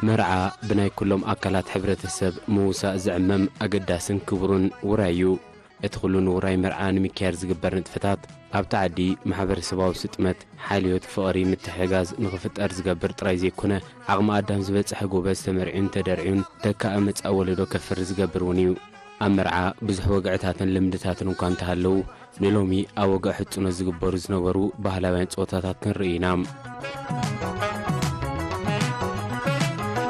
መርዓ ብናይ ኩሎም ኣካላት ሕብረተሰብ ምውሳእ ዝዕመም ኣገዳስን ክቡርን ውራይ እዩ። እቲ ኩሉ ንውራይ መርዓ ንምክያድ ዝግበር ንጥፈታት ኣብቲ ዓዲ ማሕበረሰባዊ ስጥመት፣ ሓልዮት፣ ፍቕሪ፣ ምትሕግጋዝ ንኽፍጠር ዝገብር ጥራይ ዘይኮነ፣ ዓቕሚ ኣዳም ዝበጽሐ ጎበዝ ተመርዕዩን ተደርዕዩን ተካኢ መጻኢ ወለዶ ከፍሪ ዝገብር እውን እዩ። ኣብ መርዓ ብዙሕ ወግዕታትን ልምድታትን እኳ እንተሃለዉ፣ ንሎሚ ኣብ ወግዒ ሕጽኖት ዝግበሩ ዝነበሩ ባህላውያን ጸወታታት ክንርኢ ኢና።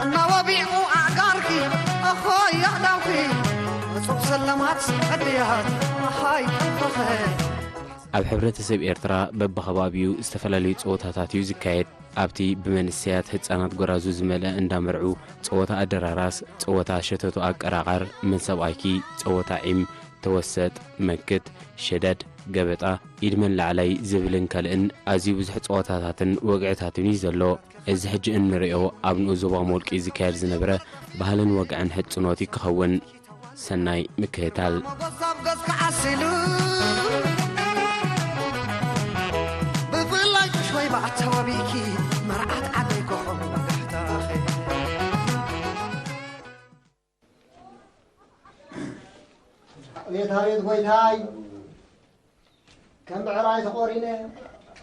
እናወቢቑ ኣእጋርኪ፣ ኣኾይ ኣእዳውኪ፣ እጹብ ሰለማት ዕድያት፣ ኣሃይ ጥንፍኺ። ኣብ ሕብረተሰብ ኤርትራ በብኸባቢኡ ዝተፈላለዩ ጸወታታት እዩ ዝካየድ። ኣብቲ ብመንእሰያት ህጻናት ጎራዙ ዝመልአ እንዳ መርዑ፣ ጸወታ ኣደራራስ፣ ጸወታ ሸተቱ ኣቀራቓር፣ መን ሰብኣይኪ፣ ጸወታ ዒም፣ ተወሰጥ፣ መክት፣ ሸደድ፣ ገበጣ፣ ኢድ መን ላዕላይ ዝብልን ካልእን ኣዝዩ ብዙሕ ጸወታታትን ወግዕታትን እዩ ዘሎ። እዚ ሕጂ እንርእዮ ኣብ ንኡስ ዞባ ሞልቂ ዝካየድ ዝነበረ ባህልን ወግዕን ሕጽኖት እዩ ክኸውን። ሰናይ ምክትታል። ሞጎስ ኣብ ገጽካ ዓሲሉ፣ ብፍላይ ጡሽ ወይ ብኣተባቢእኪ፣ መርዓት ዓደይ ኮኾብ መጋሕታኺ። ቤት ኣቤት ጎይታይ፣ ከም ብዕራይ ተቖሪነ፣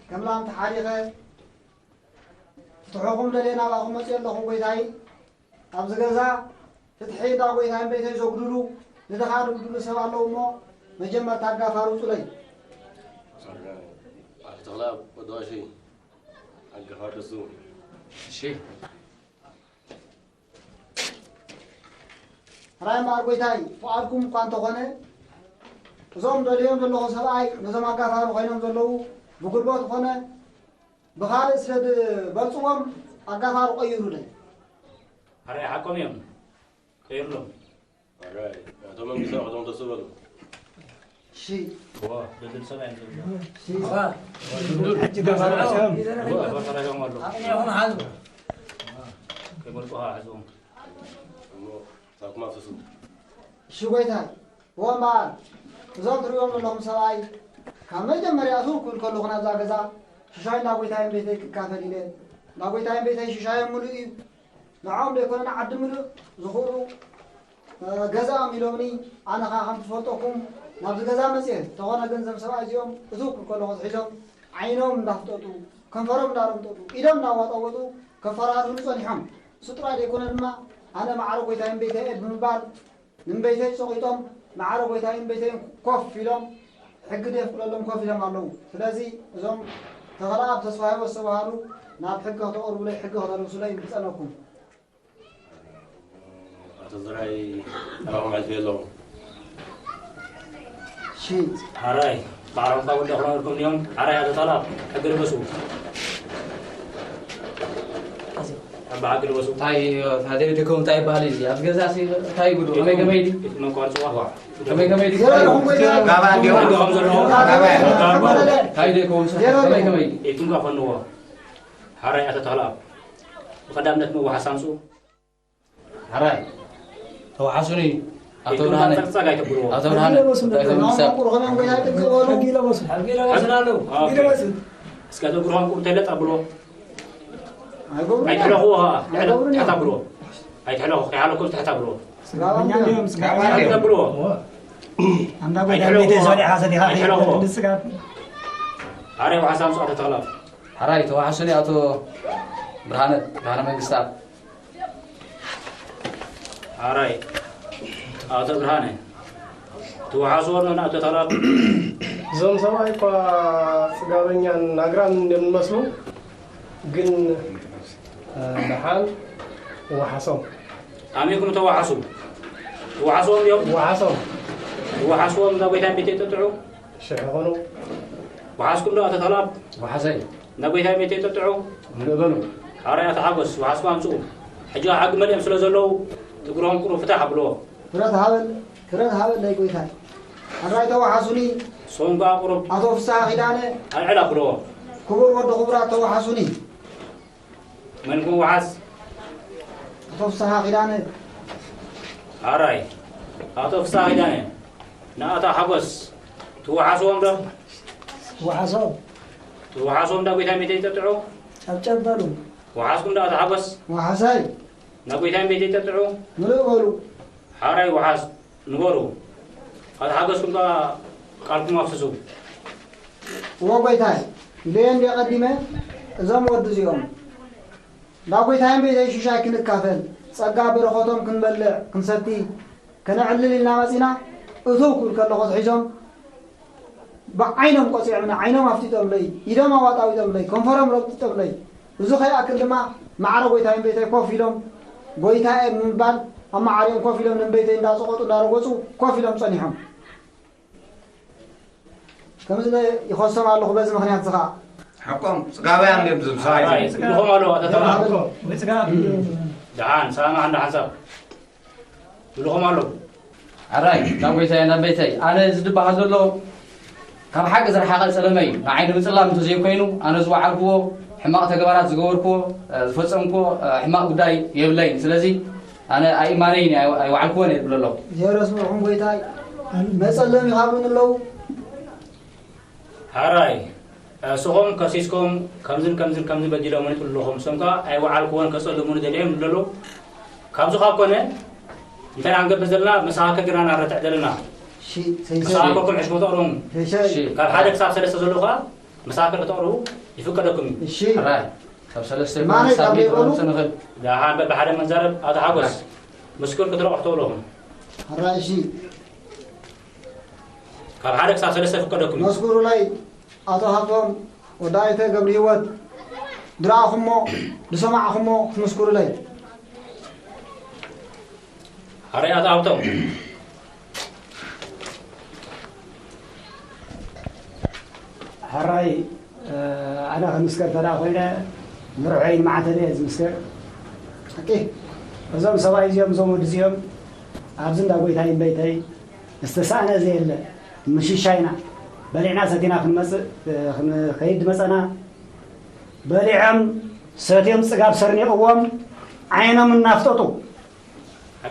ከም ላም ተሓሪቐ፣ ፍትሑኹም ደልየ ናባኹም መፅየ ኣለኹ ጎይታይ። ኣብዚ ገዛ ፍትሒ እንዳ ጎይታይ እምበይተይ ዘጉድሉ፣ ንድኻ ድጉድሉ ሰብ ኣለዉ እሞ፣ መጀመርታ ኣጋፋር ውፁለይ። ኣቶ ተኽለኣብ ወዲ ቀሺ፣ ኣጋፋር ደሱ። እሺ። ሕራይ እምበኣር ጎይታይ፣ ፍቓድኩም እኳ እንተኾነ፣ እዞም ደልዮም ዘለኹ ሰብኣይ ነዞም ኣጋፋሪ ኮይኖም ዘለዉ ብጉልበት ኮነ ብኻልእ ስለ ዝበልፅዎም ኣጋፋሪ ቀይሩለይ። ሕራይ ሓቆም እዮም፣ ቀይሩሎም። ሕራይ፣ ኣቶ መንግስቱ ኣኽሎም ደስ በሉ። እሺ። ዋ፣ ድልድል ሰብኣይ እዮም። እሺ። ሕጂ ገፋ ገፋ ተራዮም ኣሎ። ኣቕኒዕኹም ሓዙ። ከይመልቁኻ ሓዝዎም። እሞ ሳኩም ኣፍስሱ። እሺ ጎይታይ፣ እዎ እምበኣር፣ እዞም ትርእዮም ዘለኹም ሰብኣይ፣ ካብ መጀመርያ እትው ክብል ከለኹ ናብዛ ገዛ፣ ሽሻይ እንዳ ጎይታይን ቤተይ ክካፈል ኢለ፣ እንዳ ጎይታይን ቤተይ ሽሻዮም ምሉእ እዩ። ንዕኦም ዘይኮነ ንዓዲ ምሉእ ዝኽእሉ፣ እ፣ ገዛኦም ኢሎምኒ፣ ኣነ ኸኣ ከም ትፈልጠኩም ናብዚ ገዛ መጽየ፣ እንተኾነ ግን እዞም ሰብኣይ እዚኦም እትው ክብል ከለኹ ዝሒዞም ዓይኖም እንዳፍጠጡ፣ ከንፈሮም እንዳረምጠጡ፣ ኢዶም እንዳዋጣወጡ ከፈራርሁኒ ጸኒሖም። እሱ ጥራይ ዘይኮነ ድማ፣ ኣነ ማዕረ ጎይታይን ቤተይ እየ ብምባል፣ ንእምበይተይ ጸቒጦም፣ ማዕረ ጎይታይን ቤተይን ኮፍ ኢሎም፣ ሕጊ ደፍቅለሎም ኮፍ ኢሎም ኣለዉ። ስለዚ እዞም ተኽለኣብ ተስፋሂወት ዝተባህሉ ናብ ሕጊ ከተቕርቡለይ፣ ሕጊ ከተልብሱለይ ይምሕጸነኩም። ኣቶ ዘርኣይ፣ ኣባኹም ኣልፊ ኣለኹ። እሺ። ሓራይ፣ ባዕሎም ካብ ወዲኹም ነርኩም ድዮም? ሓራይ፣ ኣቶ ተኽለኣብ፣ ሕጊ ልበሱ። ኣብ ብሓቂ ልበሱ። እንታይ፣ እንታይ ዘይደከሙ እንታይ ይበሃል እዩ? ኣብዚ ገዛ ሲ እንታይ ይብሉ? ከመይ ከመይ ድዩ? እቲ መቋርጽዋ። ዋ። ከመይ ከመይ ድዩ? ዜሮ ይኹን ወይ ዜሮ? ጋባ እንዲኹም። ሕጊ ከም ዘለዎ። ጋባ። እንታይ ደከሙ? ከመይ ከመይ ድዩ? ኢልኩም ከፈንዎ። ሓራይ፣ ኣቶ ተኽለኣብ፣ ብቐዳምነት ምውሓስ ኣምጽኡ። ሓራይ፣ ተወሓሱኒ። ኣቶ ኢልኩም ብርሃነ። ጸቅጸቅ ኣይተብልዎ። ኣቶ ብርሃነ። ሕጊ ለበሱ። እንታይ ተምሳ? ሕጊ ለበሱ። ሕጊ ለበሱ። ሕጊ ለበሱ። ሕጊ ለበሱ። ኦኬ። ሕጊ ለበሱ። እስከ እቶ ብርሃን ቁም ተለጥ ኣብልዎ። ኣይገብሩን። ኣይትሕለኽዎ ኸዓ። ኣይገብሩን። ትሕት ኣብልዎ። ኣይትሕለኹ፣ ከይሓለኩም ትሕት ኣብልዎ። ስጋባ እንዲዮም። ስጋባ እንዲዮም። ትሕት ኣብልዎ። ኣንዳ ጎይታ ኣይትሕለኽዎ። ቤተይ ሰዲኻ፣ ሰዲኻ ኣይትሕለኽዎ። ንስጋብ። ሓራይ፣ ዋሓስ ኣምጽኡ፣ ኣቶ ተኽለኣብ። ሓራይ፣ ተዋሓሱኒ ኣቶ ብርሃነ፣ ብርሃነ መንግስተኣብ። ሓራይ፣ ኣቶ ብርሃነ፣ ትወሓስዎ ዶ ንኣቶ ተኽለኣብ? እዞም ሰብኣይ እኳ ጽጋበኛን ናግራን እንደሚመስሉ፣ ግን፣ እ፣ ደሓን ወሓሶም። ኣሜኩም ተወሓሱ። ትወሓስዎም እዮም? ወሓሶም። ትወሓስዎም እንዳ ጎይታ ቤት የጠጥዑ? ሽሕ ይኾኑ። ወሓስኩም ዶ ኣቶ ተኽለኣብ? ወሓሰይ። እንዳ ጎይታ ቤት የጠጥዑ? ምልእ በሉ። ሓራይ ኣቶ ሓጎስ፣ ወሓስኩም ኣምጽኡ። ሕጂ ሓጊ መሊኦም ስለ ዘለዉ፣ እግሮም ቁሩብ ፍታሕ ኣብልዎ። ክብረት ሃበል፣ ክብረት ሃበለይ ጎይታይ። ሕራይ ተወሓሱኒ። ሶም ከኣ ቁሩብ ኣቶ ፍስሃ ኪዳነ። ኣልዕል ኣብልዎ። ክቡር ወዲ ክቡራት ተወሓሱኒ። መን ክወሓስ? ኣቶ ፍስሃ ኪዳነ። ሓራይ፣ ኣቶ ፍስሃ ኪዳነ፣ ንኣቶ ሓጎስ ትወሓስዎም ዶ? ወሓሶም። ትወሓስዎም ዶ ጎይታ ቤተይ ይጠጥዑ? ጨብጨብ በሉ። ወሓስኩም ዶ ኣቶ ሓጎስ? ወሓሳይ። ናብ ጎይታይን ቤተይ ጠጥዑ። ምሉእ በሉ። ሓራይ ወሓስ ንበሩ። ኣታ ሓጎስኩም ከኣ ቃልኩም ኣፍስሱ። እወ ጎይታይ፣ ኢለየ እንድየ ቀዲመ፣ እዞም ወዲ እዚኦም። ናብ ጎይታይን ቤተይ ሽሻይ ክንካፈል፣ ጸጋ በረኸቶም ክንበልዕ፣ ክንሰቲ፣ ከነዕልል ኢልና መጺና፣ እትው ክብል ከለኹ ሒዞም፣ ብዓይኖም ቆጺዖምኒ፣ ዓይኖም ኣፍጢጦምለይ፣ ኢዶም ኣዋጣዊጦምለይ፣ ከንፈሮም ረብጢጦምለይ። እዚ ከይኣክል ድማ ማዕረ ጎይታይን ቤተይ ኮፍ ኢሎም፣ ጎይታየ ብምባል ኣብ መዓሪኦም ኮፍ ኢሎም ንቤተይ እንዳጸቖጡ እንዳረገጹ ኮፍ ኢሎም ጸኒሖም። ከምዚ ኢለ ይኸሶም ኣለኹ በዚ ምኽንያት እዚ ኸኣ። ሓቆም ጽጋባውያን እዮም ዝብሉ ሰብኣይ። ኣይ፣ ይብልኹም ኣለዉ፣ ኣታ ተማም። ደሓን፣ ሰላም፣ ደሓን፣ ሓንሳብ። ይብልኹም ኣለዉ። ኣራይ፣ ናብ ጎይታየ፣ ናብ ቤተይ። ኣነ እዚ ዝበሃል ዘሎ ካብ ሓቂ ዝረሓቐ ጸለመ እዩ። ንዓይ ንምጽላም እንተዘይኮይኑ፣ ኣነ ዝወዓልክዎ፣ ሕማቕ ተግባራት ዝገበርክዎ፣ እ፣ ዝፈጸምክዎ፣ እ፣ ሕማቕ ጉዳይ የብለይን። ስለዚ ኣነ ኣእማነይን እየ፣ ኣይ-፣ ኣይወዓልክዎን እየ ዝብል ኣለኹ። ዘየረስምዕኹም ጎይታይ፣ መጸለሚ ይሃብሉኒ ኣለዉ። ሓራይ፣ እስኹም ከሲስኩም ከምዝን ከምዝን ከምዝን በዲሎምኒ ትብሉ ኣለኹም። እሶም ከኣ ኣይወዓልክዎን ከጸልሙኒ ደልዮም ይብሉ ኣለዉ። ካብዚ ካብ ኮነ፣ እንታይ ኢና ክንገብር ዘለና? መሳኻክር ግና ናረትዕ ዘለና። እሺ፣ ሰይሰይ። መሳኻክርኩም ዕሽቡ ተቕርቡም። ሰይሰይ። እሺ። ካብ ሓደ ክሳብ ሰለስተ ዘለዉ ከኣ መሳኻክር ከተቕርቡ ይፍቀደኩም እዩ። እሺ። ሕራይ፣ ካብ ሰለስተ ማነይ ክሳብ ካብ ሚእቲ ዘይበሉ? ክንወስድ ንኽእል። ደሓን በብሓደ መንዛረብ። ኣቶ ሓጎስ፣ ሕራይ። ምስክር ክትረቑ ትኽእሉ ኢኹም። ሕራይ፣ እሺ። ካብ ሓደ ክሳብ ሰለስተ ይፍቀደኩም እዩ። መስክሩለይ፣ ኣቶ ሃብቶም፣ ወዲ ኣይተ ገብረሂወት፣ ዝረኣኹሞ፣ ዝሰማዕኹሞ ክትምስክሩለይ። ሕራይ ኣቶ ሃብቶም። ሕራይ፣ እ፣ ኣነ ክምስከር ተደኣ ኮይነ፣ ንርሑይ ንመዓተይ እየ ዝምስከር። ሓቂ። እዞም ሰብኣይ እዚኦም፣ እዞም ወዲ እዚኦም፣ ኣብዚ እንዳ ጎይታይ እምበይተይ ዝተሳእነ ዘየለ፣ ምሽሻይና፣ በሊዕና ሰቲና ክንመጽእ፣ እ፣ ክንኸይድ መጸና፣ በሊዖም ሰትዮም ጽጋብ ሰርኒቕዎም ዓይኖም እናፍጠጡ፣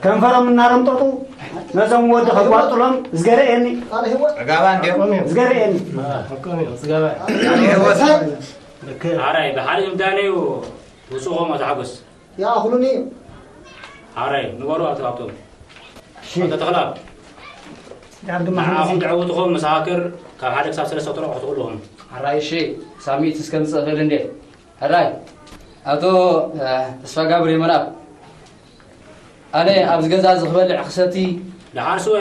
ከንፈሮም እናረምጠጡ፣ ነዞም ወዲ ከጓጥሎም ዝገርኤኒ። ጸጋባ እንዲዮም። ዝገርኤኒ። ቃል ሕይወት። ልክዕ። ኣራይ፣ ብሓደ ዝምዳነዩ ውጹኹም ኣቶ ሓጎስ። ይኣኽሉኒ። ኣራይ፣ ንበሩ ኣቶ ሃብቶም። እሺ። ኣቶ ተኽለኣብ። ዳር ድማ ንዓኹም ተዕውትኹም መሳኻክር ካብ ሓደ ክሳብ ሰለስተ ክትረቑ ትኽእሉ ኢኹም። ኣራይ፣ እሺ። ሳሚት እስከምጽእ እኽእል እንዴ? ሕራይ፣ ኣቶ፣ እ፣ ተስፋጋብር የመናብ፣ ኣነ ኣብዚ ገዛ እዚ ክበልዕ ክሰቲ፣ ደሓር ስወ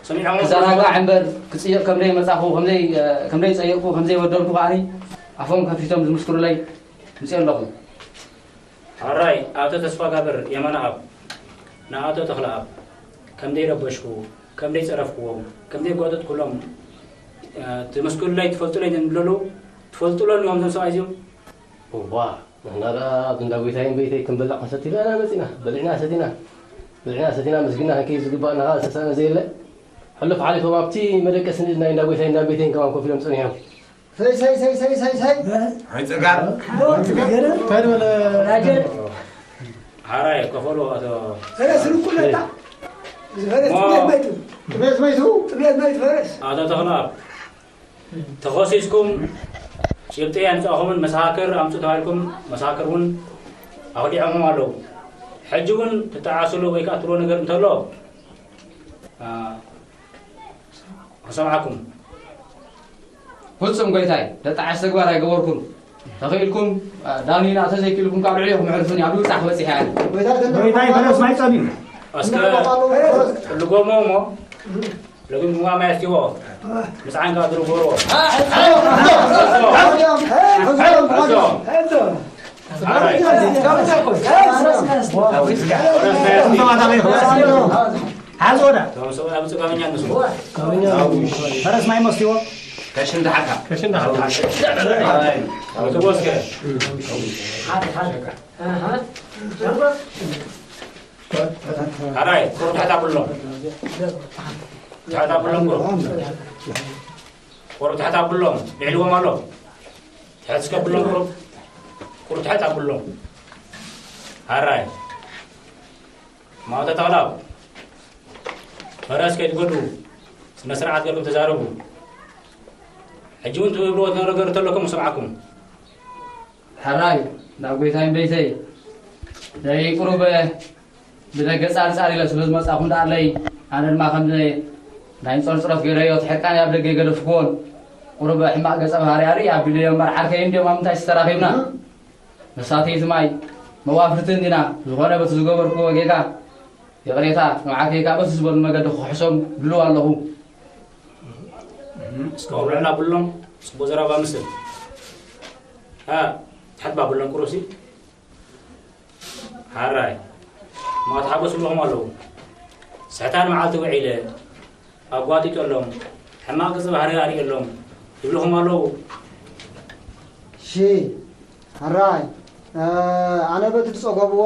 ሰሚዖም ክዘናጋዕ እምበር ክጽየቕ ከም ደይመጻኹ፣ ከም ደይ-፣ እ፣ ከም ደይጸየቕኩ፣ ከም ዘይበደልኩ ከኣኒ ኣፎም ከፊቶም ዝምስክሩለይ ምጽእ ኣለኹ። ሕራይ፣ ኣቶ ተስፋጋብር የመናብ ንኣቶ ተኽለኣብ ከም ደይረበሽኩ፣ ከም ደይጸረፍኩዎም፣ ከም ደይጓጠጥኩሎም፣ እ፣ ትምስክሩለይ ትፈልጡለይ እንብለሉ፣ ትፈልጡሎም እዮም እዞም ሰብኣይ እዚኦም። እዋ፣ ንሕና ደኣ ኣብ እንዳ ጎይታይን ቤተይ ክንበልዕ ክንሰቲ ኢልና መጺና። በሊዕና ሰቲና፣ በሊዕና ሰቲና፣ መስጊድና ክንከይድ ዝግባእና ከኣ ዝተሳእነ ዘየለ። ሕሉፍ ሓሊፎም ኣብቲ መደቀሲ ናይ እንዳ ጎይታይን እንዳ ቤተይን ከማን ኮፍ ኢሎም ጸኒሖም። ሰይ፣ ሰይ፣ ሰይ፣ ሰይ፣ ሰይ፣ ሰይ። ኣይ ጽጋብ። እንታይ በለ? ራጀል። ሓራይ፣ ከፈሉ ኣቶ ፈረስ ርኩለታ። ፈረስ ሞ- ጥሜት መይቱ። ጥሜት መይቱ። ጥሜት መይቱ ፈረስ። ኣቶ ተኽለኣብ። ተኸሲስኩም ጭብጢ ኣምጻእኹምን መሰኻክር ኣምጹ ተባሂልኩም መሰኻክር እውን ኣኽዲዖምኹም ኣለዉ። ሕጂ እውን ትጠዓስሉ ወይ ከኣ ትብሎ ነገር እንተሎ፣ ኣ፣ ክሰምዓኩም። ፍጹም ጎይታይ፣ ደጣዓስ ተግባር ኣይገበርኩን። ተኽኢልኩም፣ ኣ፣ ዳኒና ተዘይክኢልኩም ካብ ልዕሌኹም ኣሕልፉኒ፣ ኣብ ምብጻሕ በጺሐ ኣነ። ጎይታይ ተንደ-፣ ጎይታይ ፈረስ ማይ ጸንዩ። እስከ እንዳባባሉ ፈረስ ልጎሞ እሞ፣ ለግምግማ ማይ ኣስቲዎ። ምስ ዓንካ ድርጎሮ። ሓዞ ወዳ። እቶም ሰብኣይ ኣብ ጽጋበኛ ንሱ። ፈረስ ማይ መስቲዎ። ከሽን ተሓታ። ከሽን ተሓታ። ኣብ ጽጎ እስከ። ሓራይ፣ ቁሩብ ትሕት ኣብሎም። ትሕት ኣብሎም ቁሩብ። ቁሩብ ትሕት ኣብሎም። ልዕልዎም ኣሎ። ትሕት እስከ ኣብሎም ቁሩብ። ቁሩብ ትሕት ኣብሎም። ሓራይ። ማእቶ ተኽላብ። ፈረስ ከይትጎድኡ። ስነ ስርዓት ገርኩም ተዛረቡ። ሕጂ እውን ትብልዎ ነገር እንተለኩም ክሰምዓኩም። ሕራይ፣ ናብ ጎይታይ እምበይተይ። ደይ ቁሩብ ብደገ ጻርጻር ኢለ ስለ ዝመጻኹ እንዳኣለይ፣ ኣነ ድማ ከም ናይ ጸርጽሮት ገይረዮ፣ እቲ ሕርቃን ኣብ ደገ ገደፍክዎን፣ ቁሩብ ሕማቕ ገጸ ባህሪ ኣርኢ ኣቢለዮ እምበር፣ ዓርከይ እንዲኦም ኣብ ምንታይ ተራኺብና? መሳተይቲ ማይ፣ መዋፍርቲ እንዲና፣ ዝኾነ በቲ ዝገበርክዎ ጌጋ፣ ይቕሬታ፣ ንዓርከይ ካብ በቲ ዝበሉ መገዲ ክኽሕሶም ድልው ኣለኹ። እስከ ቆልዑና ብሎም፣ ጽቡቕ ዘረባ ምስል። ሃ፣ ትሕት ባብሎም ቁሩሲ። ሓራይ፣ ማት ሓጎስ ይብልኹም ኣለዉ። ስሕታን መዓልቲ ውዒለ፣ ኣጓጢጠሎም፣ ሕማቕ ገጸ ባህሪ ኣርእየሎም ይብልኹም ኣለዉ። እሺ፣ ሕራይ፣ እ፣ ኣነ በቲ ዝጸገቡዎ፣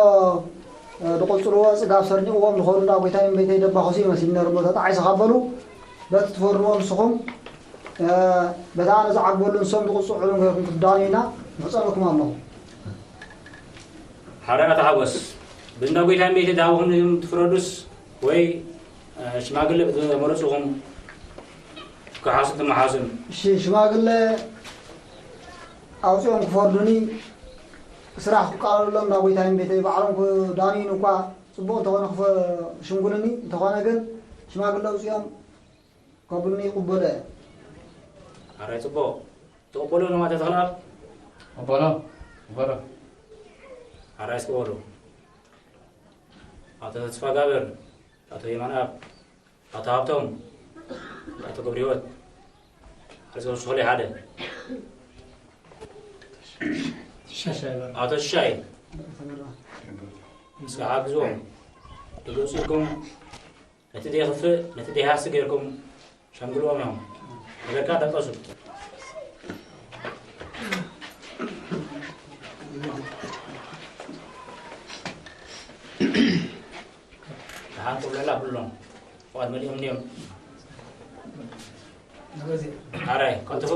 እ፣ ዝቕጽልዎ ጽጋብ ሰርኒቕዎም ዝኸዱ እንዳ ጎይታይን ቤተይ ደባኹሲ መሲሉ ነይሩ እሞ ተጣዒሰ ካብ በሉ፣ በቲ ትፈርድዎ ንስኹም፣ እ፣ በቲ ኣነ ዝዓግበሉ ንሶም ዝቕጽዑ ገይርኩም ክትዳንዩና ምሕጸነኩም ኣለኹ። ሓራይ ኣቶ ሓጎስ፣ ብእንዳ ጎይታይን ቤተይ ዝሃብኹም ትፍረዱስ ወይ፣ እ፣ ሽማግለ ብዝመረጽኹም ክሓሱ ትመሓሱን? እሺ፣ ሽማግለ ኣውጺኦም ክፈርዱኒ፣ ስራሕ ክቃለሎም እንዳ ጎይታይን ቤተይ ባዕሎም ክዳንዩኒ እኳ ጽቡቕ እንተኾነ ክፈ-፣ ሽምጉሉኒ፣ እንተኾነ ግን ሽማግለ ኣውጺኦም ከብሉኒ ይቕበሎ እየ። ሓራይ ጽቡቕ። ትቕበሎ ነማተ ተኽለኣብ? ቅበሎ፣ ቅበሎ። ሓራይ እስኪ በሉ። ኣቶ ተስፋ ጋብር፣ ኣቶ የማንኣብ፣ ኣቶ ሃብቶም፣ ኣቶ ገብረ ህይወት፣ ኣቶ ተስፋ ሓደ። ሻሻይ በል። ኣቶ ሽሻይ፣ እስኪ ሓግዝዎም። ድግጽኩም ነቲ ዘይኸፍእ፣ ነቲ ዘይሃሲ ጌርኩም ሸምግልዎም እዮም። በለካ ደቀሱ። ደሓን ቁልዕላ ብሎም። ዋት መሊኦም እንዲዮም። ሓራይ፣ ቀልጥፉ።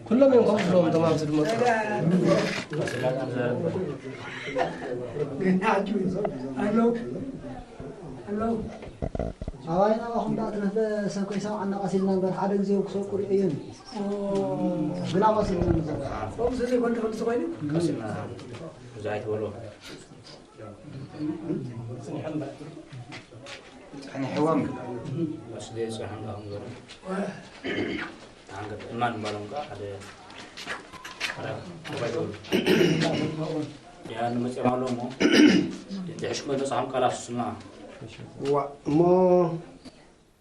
ኩሎም እዮም ከምኡ ዝብሎም እቶም ኣብዚ ዝመፁ። ኣባይ ናባኹም ደኣ ትነፈ ሰብ ከይሰምዓና ቀስ ኢልና እምበር ሓደ ግዜ ክሰቁር እዮም። ግና ቀስ ኢልና ንዘርጋ። ከምኡ ስለዘይኮነ ተፈልሱ ኮይኑ ቀስ ኢልና ብዙሕ ኣይትበልዎ። ጽኒሖም። ወስደ ጽኒሖም ዳኹም ገሩ። ኣንገት እማን ባሎም ካ ሓደ ሓደ ያ ንመጽኦም ኣሎ እሞ ድሕሽኩም ተጻሖም ቃላት ስማ። ዋ እሞ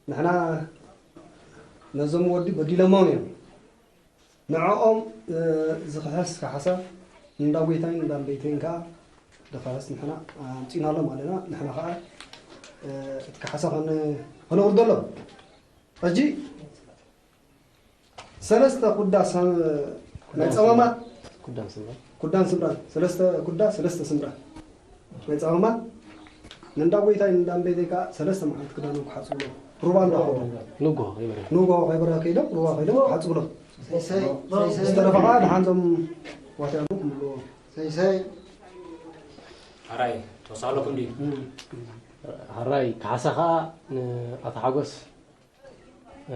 ንሕና ነዞም ወዲ በዲሎሞም እዮም። ንዕኦም፣ እ፣ ዝኽሕስ ካሕሳ ንእንዳ ጎይታይን እንዳ ቤተይን ከኣ ዝኽሕስ ንሕና ኣምጺእናሎም ኣለና። ንሕና ከኣ፣ እ፣ እቲ ካሕሳ ከን-፣ ከነውርደሎም። ሕጂ ሰለስተ ኩዳ ሳም-፣ ናይ ጸማማት ኩዳን ስምራን። ኩዳን ስምራን። ሰለስተ ኩዳ፣ ሰለስተ ስምራን። ናይ ጸማማት ንእንዳ ጎይታይ ንእንዳ እምበይተይ ከኣ ሰለስተ መዓልቲ ክዳኖም ክሓጽብሎም ሩባ እንዳኸዱ ንግሆ ከይበረኸ። ንግሆ ከይበረኸ ከይዶም ሩባ ከይዶም ክሓጽብሎም። ሰይሰይ፣ ሰይሰይ። ዝተረፈ ከኣ ደሓንቶም ዋትያኑ ክምልዎ። ሰይሰይ። ሓራይ፣ ተወሳለኩም ድዩ? እም። ሓራይ፣ ካሕሳ ከኣ ንኣቶ ሓጎስ፣ እ፣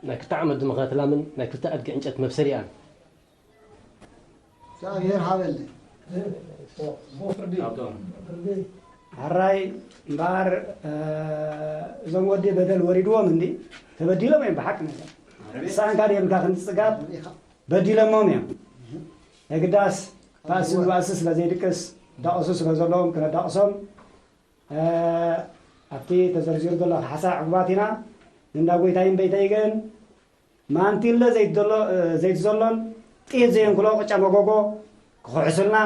ናይ ክልተ ዓመት ዝመኸት ላምን ናይ ክልተ ኣድጊ ዕንጨት መብሰሊኣን። እግዚኣብሔር ሃበለይ። ኣብቶም። ሕራይ እምበኣር፣ እ፣ እዞም ወዲ በደል ወሪድዎም እንዲ ተበዲሎም እዮም ብሓቂ ነገር። ንስኻ እንካ ድየምካ ክንዲ ጽጋብ በዲሎሞም እዮም። የግዳስ ባእሲ ብባእሲ ስለ ዘይድቅስ ዳቕሱ ስለ ዘለዎም ክነዳቕሶም፣ እ፣ ኣብቲ ተዘርዚሩ ዘሎ ካሕሳ ዕጉባት ኢና። ንእንዳ ጎይታይን በይተይ ግን ማንቲለ ዘይትዘሎ-፣ እ፣ ዘይትዘሎን ጥይት ዘየንክሎ ቅጫ መጎጎ ክኽሕሱልና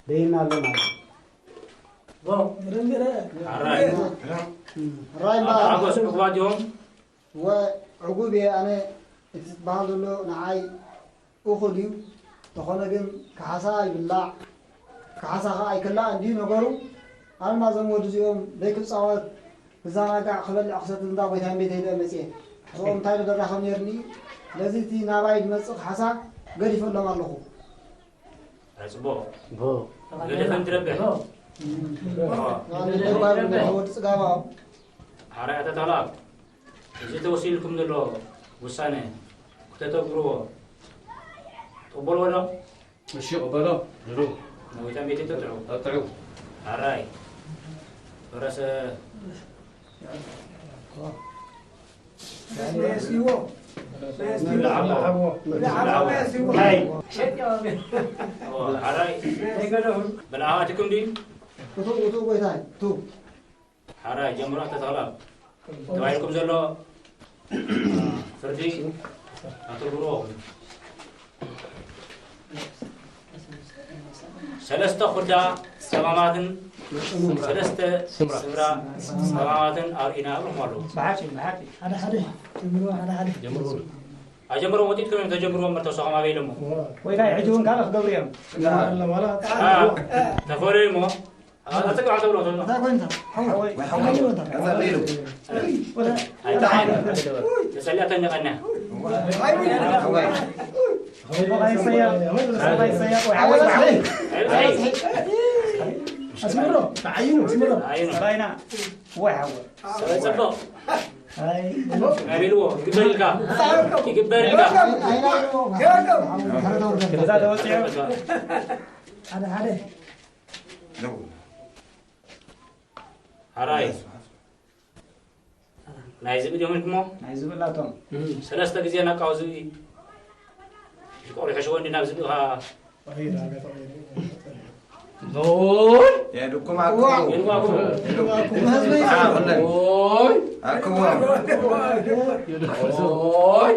ደይና ኣሎ ማለት እዩ። ሕራይ። ሕራይ እምበኣር። ሓጎስ ዕጉባት እዮም። እወ፣ ዕጉብ እየ ኣነ። እቲ ዝበሃል ዘሎ ንዓይ እኹል እዩ። እንተኾነ ግን ካሕሳ ይብላዕ፣ ካሕሳ ኸኣ ኣይክላእን ድዩ ነገሩ? ኣነ ድማ እዞም ወዲ እዚኦም ዘይክጻወት ክዘናጋዕ ክበልዕ ክሰቲ እንዳ ጎይታይን ቤተይ ኢለ መጽየ። ንስኦም እንታይ ዶ ደራኸብ ነይርኒ? ስለዚ እቲ ናባይ ዝመጽእ ካሕሳ ገዲፈሎም ኣለኹ። ኣይ፣ ጽቡቕ። ገደፈን ትረብሕ። ወዲ ጽጋባ። ሓራይ ኣታ ተኽለኣብ፣ እዚ ተወሲኑልኩም ዘሎ ውሳነ ክተተግብርዎ ትቕበልዎ ዶ? እሺ፣ ይቕበሎ። ንሩ። ነዊታ ቤት ተጥዑ። ተጥዑ። ሓራይ። ፈረሰ። ሓራይ። በልዓ ኣቲኩም ድዩ? እቱ፣ እቱ ጎይታይ፣ እቱ። ሓራይ ጀምሮ ኣተተኽላ ተባሂልኩም ዘሎ ፍርዲ ኣትግብርዎ። ሰለስተ ኩዳ ሰማማትን ሰለስተ ስምራ ሰማማትን ኣርእና እብልኩም ኣለዉ። ብሓቂ፣ ብሓቂ። ሓደ ሓደ ጀምርዎ፣ ሓደ ሓደ። ኣጀምርዎ ወጢጥኩም እዮም ተጀምርዎ እምበር ተወሳኾም ኣበይ ኢሎሞ? ወይ ናይ ሕጂ እውን ካልእ ክገብሩ እዮም። አ፣ ተፈለዩ እሞ፣ አ፣ ኣጽግዕ ተብሎ ተብሎ። እንታይ ኮይንካ? ሓወይ። ሓወይ። ሓወይ። ተጸልያ ተነቀና። ኣስምሮ፣ ተዓይኑ፣ ኣስምሮ። ሰበይ ጽቡቕ። ኣይ፣ ኣቤልዎ፣ ይግበር ኢልካ። ይግበር ኢልካ። ገዛ ተወፂዑ። ሓደ ሓደ። ሓራይ። ናይ ዝብል እዮም ኢልኩሞ? ናይ ዝብል ኣቶም። ሰለስተ ግዜ ናቃው ዝብኢ። ይቆሪ ሕሽዎ እንዲ ናብ ዝብኢ ኻ ኖይ! የድኩም ኣክቡ። የድኩም ኣክቡ። የድኩም ኣክቡ። ኣክቡ። ኖይ! ኖይ! ኣድኩም ኣክቡ። ኖይ!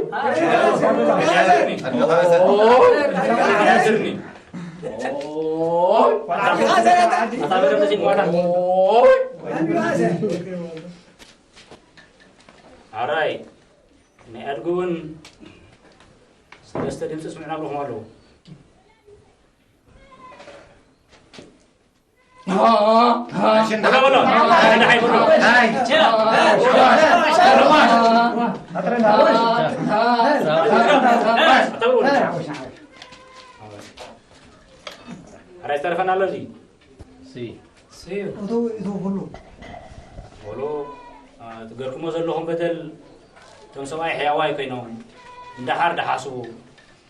ኣታ በደም ተሲድ ሞታ። ኖይ! ኣራይ፣ ናይ ኣድጉ እውን ሰለስተ ድምፂ ስምዕና ብለኹም ኣለዉ። ኣራይ ዝተረፈና ኣሎ እዚ? እቱ፣ እቱ ኩሉ። ወሎ፣ አ፣ ትገርክሞ ዘለኹም በደል፣ እቶም ሰብኣይ ሕያዋይ ኮይኖም፣ እንዳሓር ደሓስቡ፣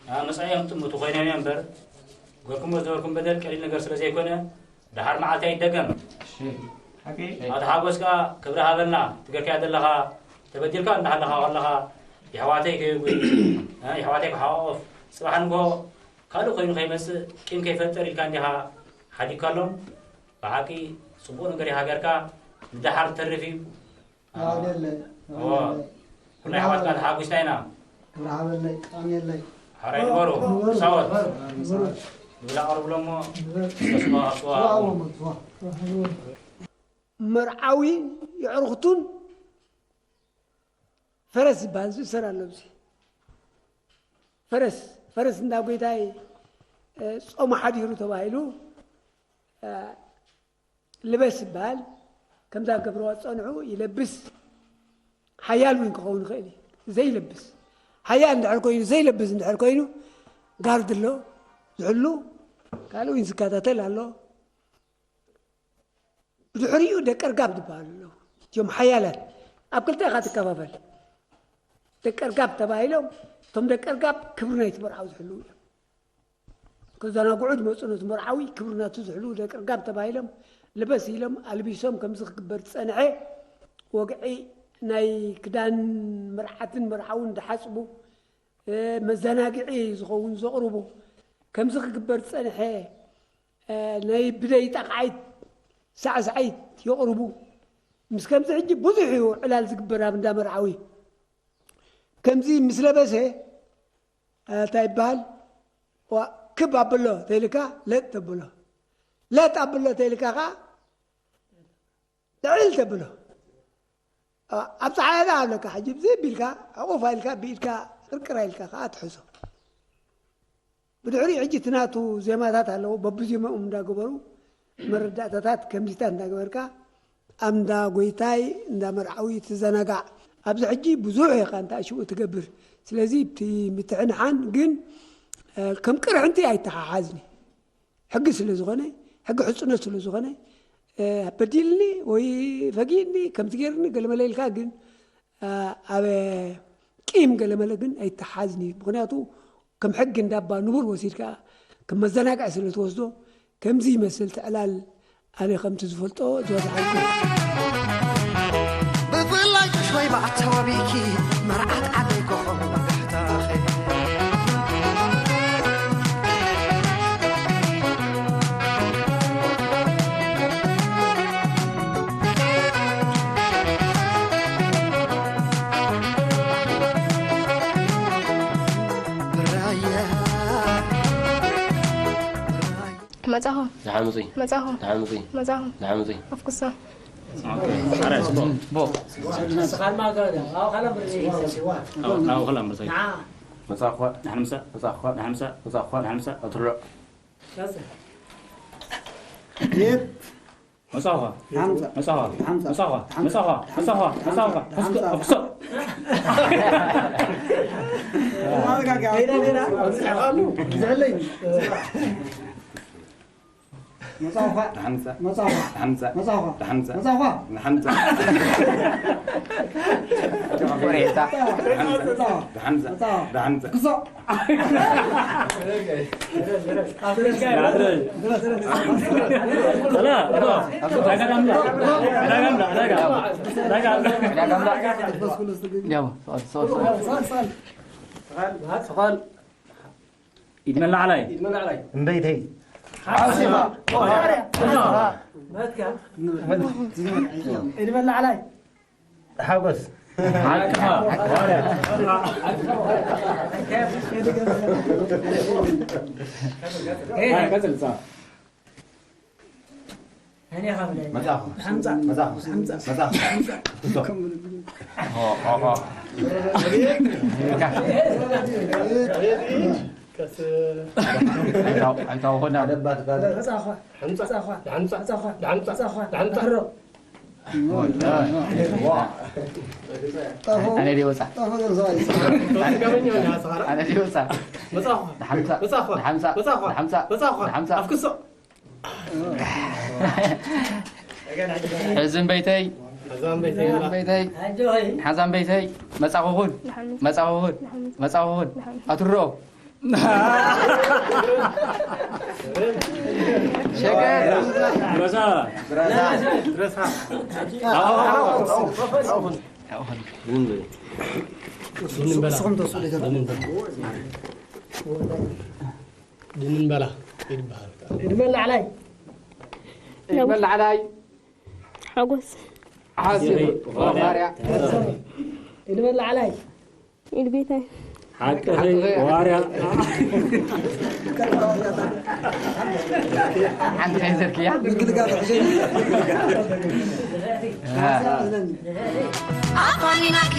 አ፣ መጻኢኦም ጥምቱ ኮይኖም እዮም እምበር፣ ገርክሞ ዝነበርኩም በደል ቀሊል ነገር ስለ ዘይኮነ፣ ደሓር መዓልቲ ኣይደገም። እሺ። ሓቂ። ኣቶ ሓጎስ ከኣ ክብሪ ሃበልና፣ ትገርካያ ዘለኻ፣ ተበዲልካ እንዳሃለኻ ከለኻ፣ የሕዋተይ ከየጉይ፣ አ፣ የሕዋተይ ክሓቋቆፍ፣ ጽባሕ ንግሆ ካልእ ኮይኑ ከይመጽእ፣ ቂም ከይፈጥር ኢልካ እንዲኻ ሓዲግካሎም። ብሓቂ ጽቡቕ ነገር ኢኻ ጌርካ፣ ንደሓር ተርፍ እዩ። ኣደለ፣ እዎ። ኣደለ። ኩሉ ኣሕዋትና ተሓጒስና ኢና። ክብሪ ሃበለይ፣ ጣሜለይ። ሓራይ ንበሩ፣ ንበሩ፣ ሳወት። ንበሩ። ንብላ ቀርብሎ እሞ፣ ንበሩ። ተስፋ፣ ተስፋ። ተስፋ፣ ተስፋ። መርዓዊ የዕሩኽቱን ፈረስ ዝበሃል ዝእሰር ኣሎ። እዚ ፈረስ፣ ፈረስ እንዳ ጎይታይ፣ እ፣ ጾሙ ሓዲሩ ተባሂሉ፣ እ፣ ልበስ ዝበሃል፣ ከምዛ ገብርዋ ዝጸንሑ ይለብስ። ሓያል እውን ክኸውን ይኽእል እዩ። ዘይለብስ፣ ሓያል እንድሕር ኮይኑ፣ ዘይለብስ እንድሕር ኮይኑ፣ ጋርድ ኣሎ፣ ዝሕሉ፣ ካልእ እውን ዝከታተል ኣሎ። ብድሕሪኡ ደቂ ኣርጋብ ዝበሃሉ ኣለዉ። እቲኦም ሓያላት። ኣብ ክልተ ኢኻ ትከፋፈል። ደቂ ኣርጋብ ተባሂሎም፣ እቶም ደቂ ኣርጋብ ክብሪ ናይቲ መርዓዊ ዝሕልዉ እዮም። ከዘናግዑ ዝመጹ ነቲ መርዓዊ ክብሪ ናቱ ዝሕልዉ ደቂ ኣርጋብ ተባሂሎም፣ ልበስ ኢሎም፣ ኣልቢሶም፣ ከምዚ ክግበር ዝጸንሐ ወግዒ ናይ ክዳን መርዓትን መርዓውን ዝሓጽቡ፣ እ፣ መዘናግዒ ዝኸውን ዘቕርቡ፣ ከምዚ ክግበር ዝጸንሐ፣ እ፣ ናይ ብደይ ጠቕዓይት ሳዕሳዒት የቕርቡ። ምስ ከምዚ ሕጂ ብዙሕ እዩ ዕላል ዝግበር ኣብ እንዳ መርዓዊ። ከምዚ ምስ ለበሰ፣ እ፣ እንታይ ይበሃል? ዋ፣ ክብ ኣብሎ ተይልካ ለጥ ተብሎ። ለጥ ኣብሎ ተይልካ ኸዓ ልዕል ተብሎ። ኣ-፣ ኣብ ጸሓይ ኣለካ፣ ሕጂ ብዘይ ቢልካ፣ ዕቑፍ ኢልካ፣ ብኢድካ ቅርቅር ኢልካ ከኣ ትሕዞ። ብድሕሪኡ ሕጂ እቲ ናቱ ዜማታት ኣለዎ፣ በብዜማኦም እንዳገበሩ መረዳእታታት ከምዚታት እንዳገበርካ ኣብ እንዳ ጎይታይ እንዳ መርዓዊ ትዘናጋዕ። ኣብዚ ሕጂ ብዙሕ ኢኻ እንተ ሽኡ ትገብር። ስለዚ እቲ ምትሕንሓን ግን፣ እ፣ ከም ቅርሕንቲ ኣይተሓሓዝን። ሕጊ ስለ ዝኾነ፣ ሕጊ ሕጹነት ስለ ዝኾነ፣ እ፣ በዲልኒ ወይ ፈጊእኒ ከምዚ ገይርኒ ገለመለ ኢልካ ግን፣ እ፣ ኣብ ቂም ገለመለ ግን ኣይተሓዝኒ። ምኽንያቱ ከም ሕጊ እንዳባ ንቡር ወሲድካ ከም መዘናግዒ ስለ ትወስዶ ከምዚ ይመስል ትዕላል ኣነ ከምቲ ዝፈልጦ ዝበዝሓ ብፍላይ ጡሽ ወይ ብኣተባቢኪ መርዓት ዓደይ ኮኾብ ብሕታኺ መጻኹ ደሓን ምጹይ መጻኹ ደሓን ምጹይ መጻኹ ደሓን ምጹይ ኣፍኩሳ ናብኡ ከላ ምርሰይ መጻኹ ደሓን ምሳእ መጻኹ ደሓን ምሳእ መጻኹ ደሓን ምሳእ ኣትርሎ መጻኹ መጻኹ መጻኹ መጻኹ መጻኹ መጻኹ ኣፍኩሶ ኢድ መላዕላይ እምበይተይ ኢድ መላዕላይ ሓጎስ ሓቅኻ ኣነ ዲወፃ ኣነ ዲወፃ ሕዝን በይተይ በይተይ ሓዛን በይተይ መፃኹኹን መፃኹኹን መፃኹኹን ኣትሮ ሸገር ረሳ ድንበላ ድንበላ ኢድ መላዕላይ ኢድ መላዕላይ ሓጎስ ሓሲቡ ባርያ ኢድ መላዕላይ ኢድ ቤታይ ሓቅኺ ዋርያ ሓንቲ ከይዘርክያ ኣፋኒናኪ